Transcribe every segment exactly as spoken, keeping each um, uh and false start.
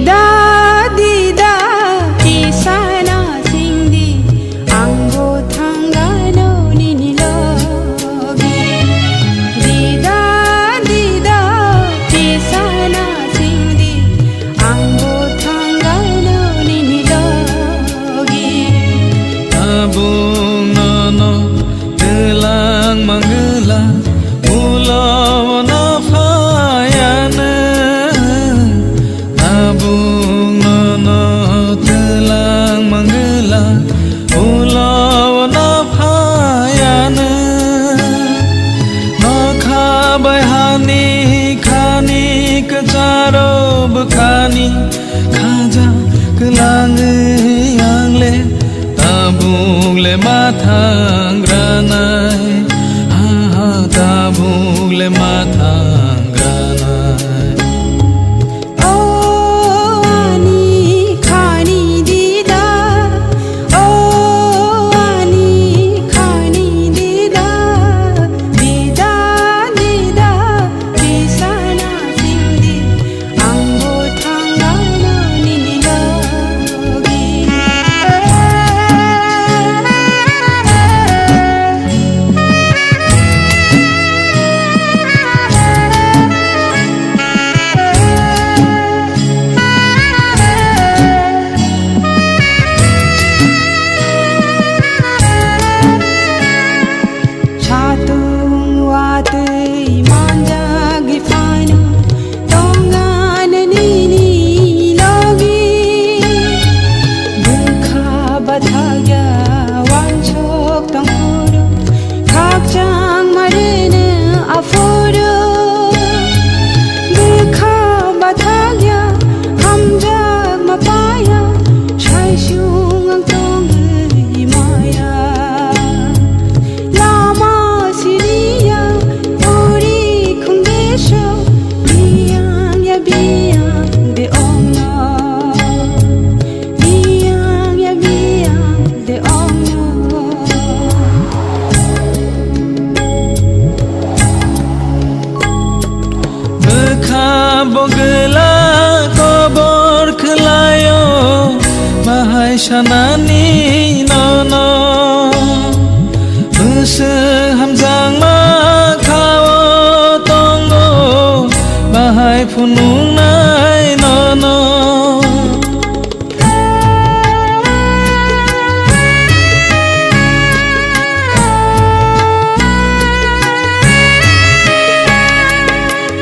Da, dida, kisa na singdi, ang bo thangano nini logi. Dida, dida, kisa na singdi, ang bo thangano nini logi. Tabuk nono twlang mangwla, ulo no phayano. Tabuk nono twlang mangwla, ulo no phayano. Nokha bai hani khani kwcharo bwkhani khaja kwlangwi ang le tabuk le ma thang ranai, ha ha, tabuk le ma thang ranai. O ani khani dida, o ani khani dida, dida, dida, bisana singdi, ang bo thangano nini logi. Satung watwi manjagwi phano tongna nini logi. Bwkha bathakya wansok tongphuru, khakchang marwino aphuru. Bwkha bathakya hamjakma paya, saisung ang tongwi maya. Lama siriya, uri khungdesho, biyang ya biyang de ongno. Biyang ya biyang de ongno. Bwkha bogwla kobor khwlaio, bahai sanani nono. Bwswk hamjakma khao tongo, bahai phunuknai nono.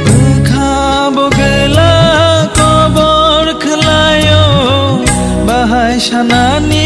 Bwkha bogwla kobor khwlaio, bahai sanani